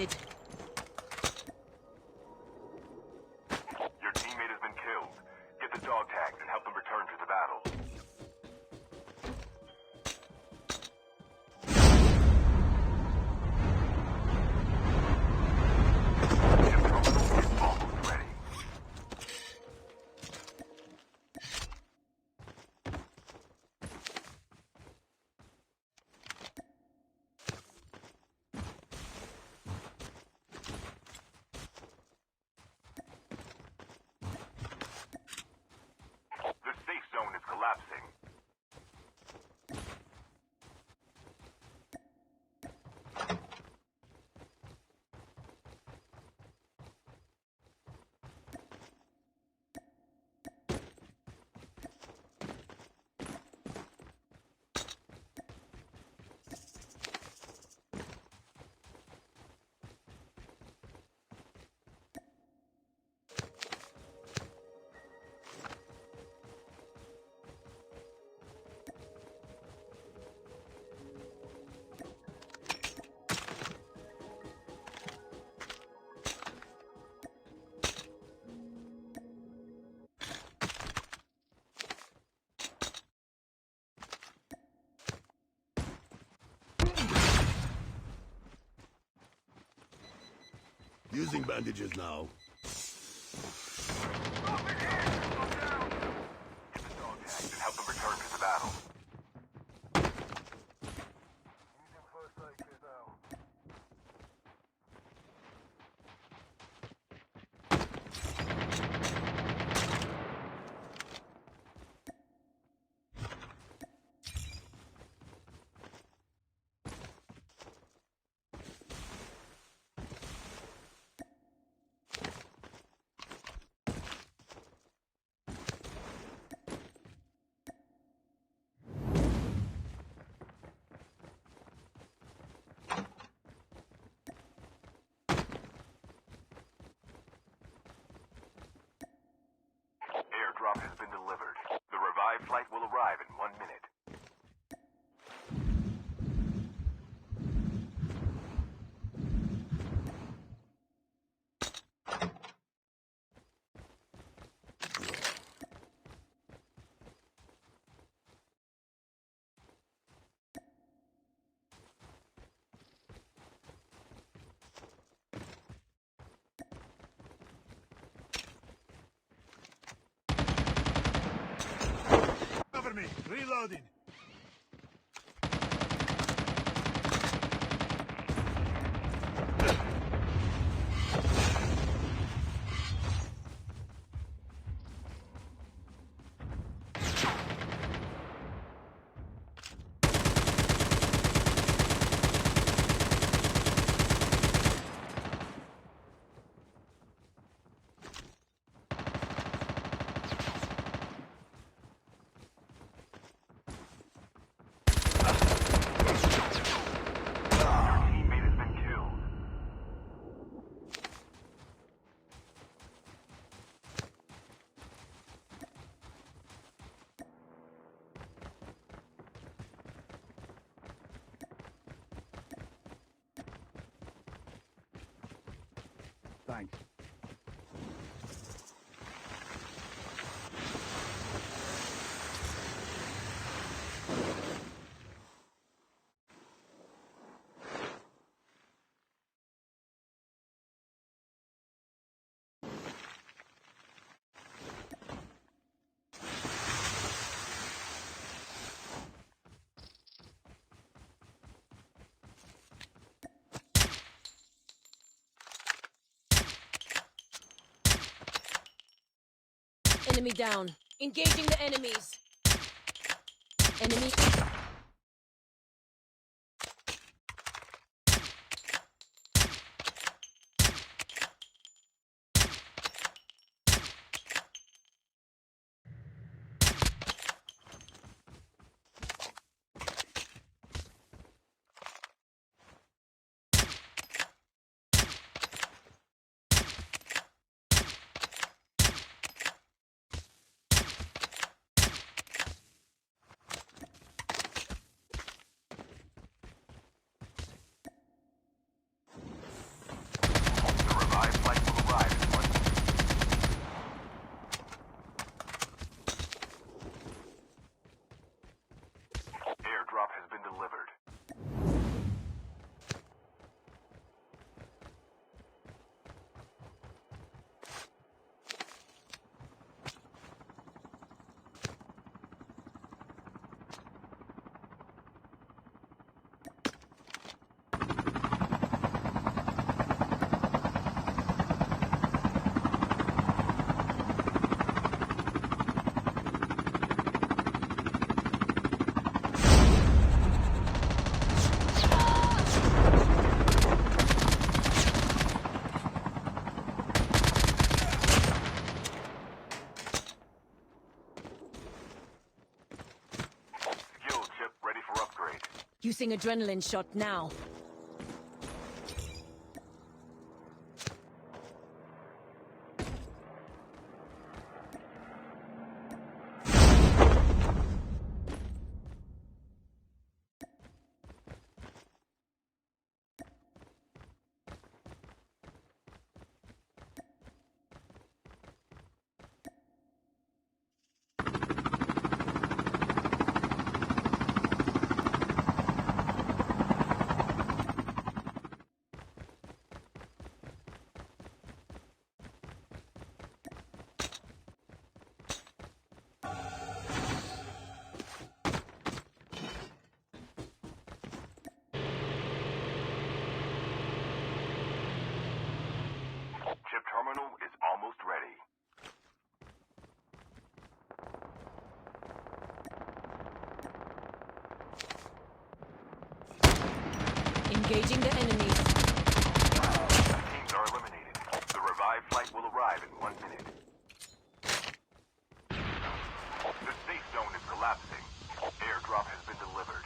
Eliminated. Your teammate has been killed. Get the dog tags and help them return to the battle. Chip terminal is almost ready. The safe zone is collapsing. Using bandages now. Get the dog tags and help them return to the battle. Airdrop has been delivered. The revived flight will arrive in 1 minute. Cover me. Reloading. Your teammate has been killed. Thanks. Enemy down. Engaging the enemies. Enemy. Using adrenaline shot now. Chip terminal is almost ready. Engaging the enemies. Teams are eliminated. The revived flight will arrive in 1 minute. The safe zone is collapsing. Airdrop has been delivered.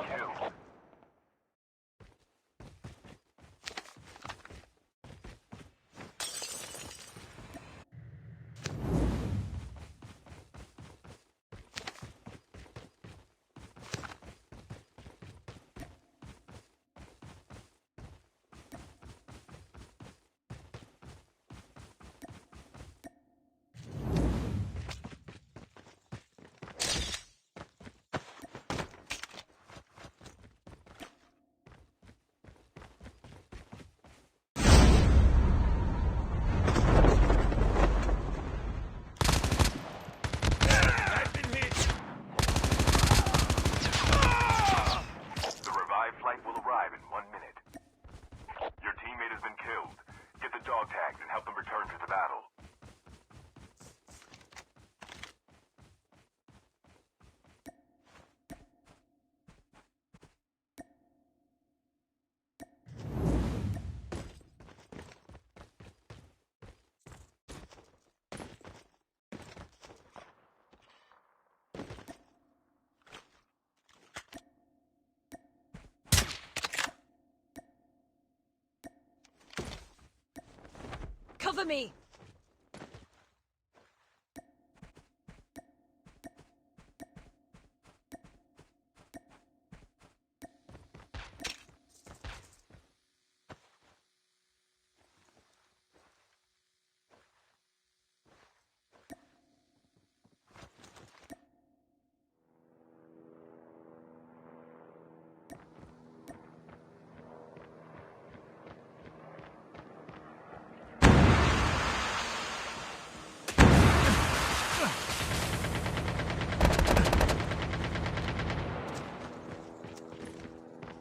Kill. I've been hit. The revived flight will arrive in 1 minute. Your teammate has been killed. Get the dog tags and help them return to the battle. Cover me!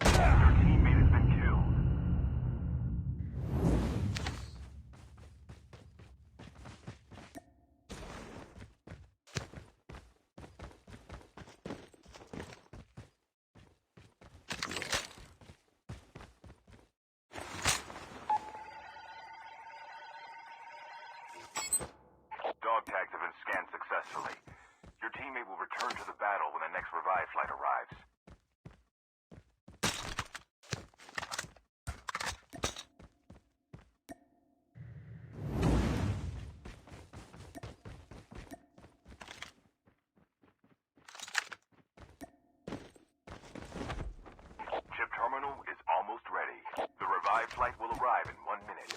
Your teammate has been killed. Dog tags have been scanned successfully. Your teammate will return to the battle when the next revive flight arrives. revived flight will arrive in 1 minute.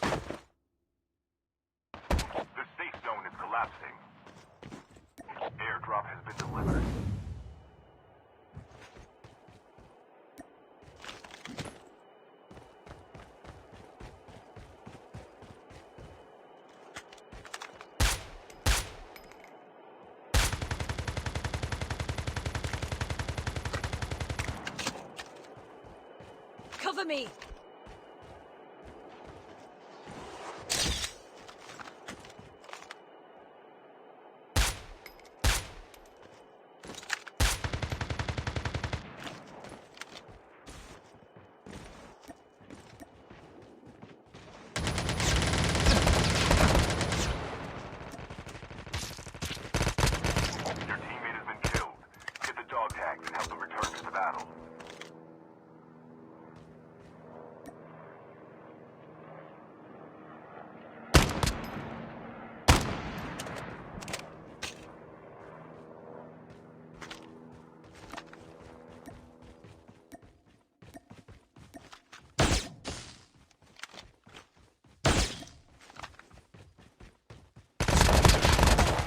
The safe zone is collapsing. Airdrop has been delivered. Cover me. Your teammate has been killed. Get the dog tags and help them return to the battle.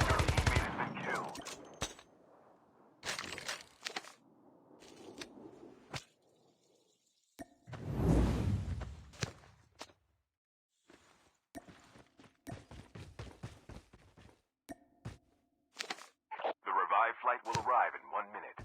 Your teammate has been killed. The revived flight will arrive in 1 minute.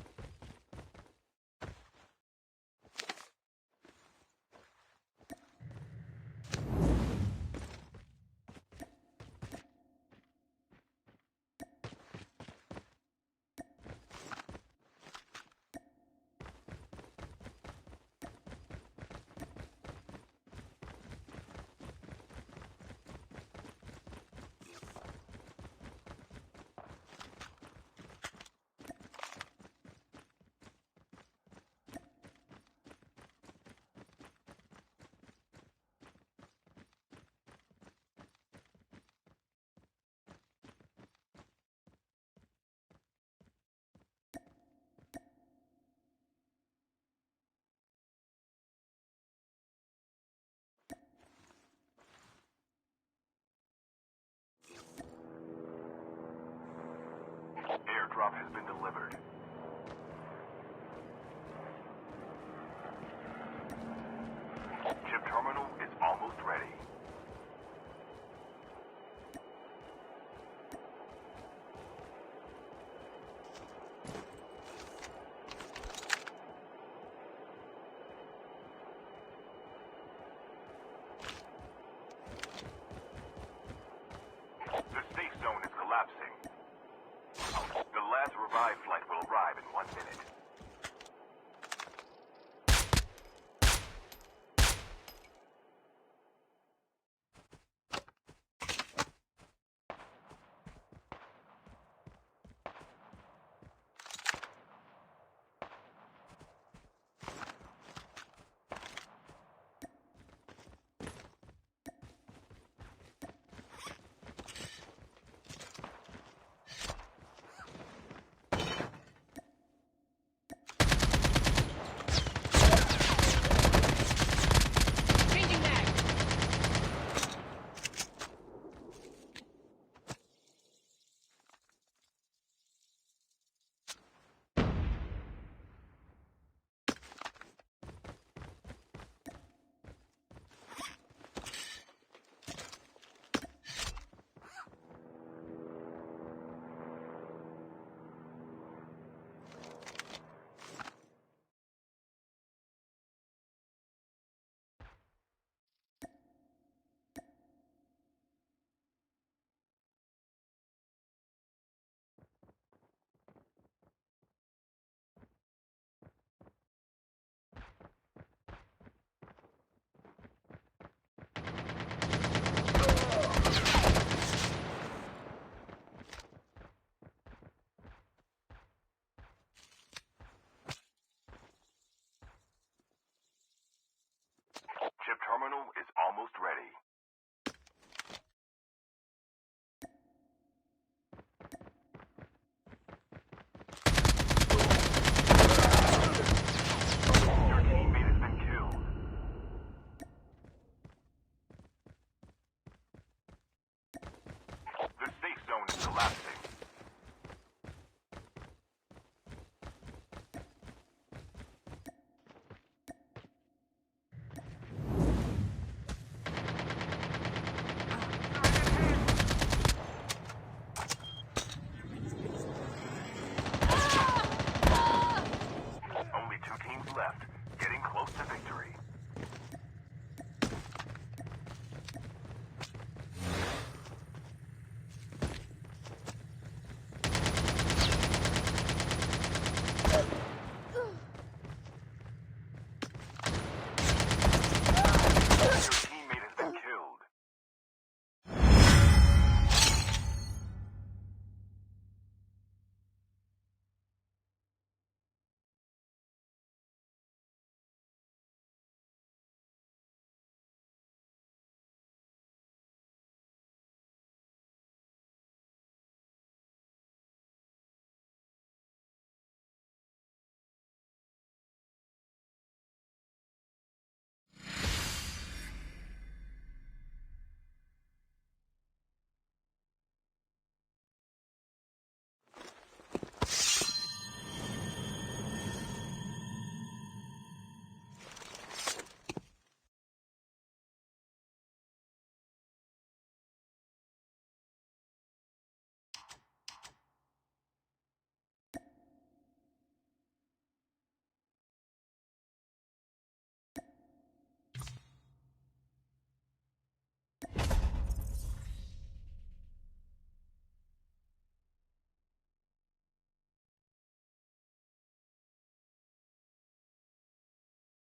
Airdrop has been delivered. Chip terminal is almost ready. The safe zone is collapsing. The last revived flight will arrive in 1 minute.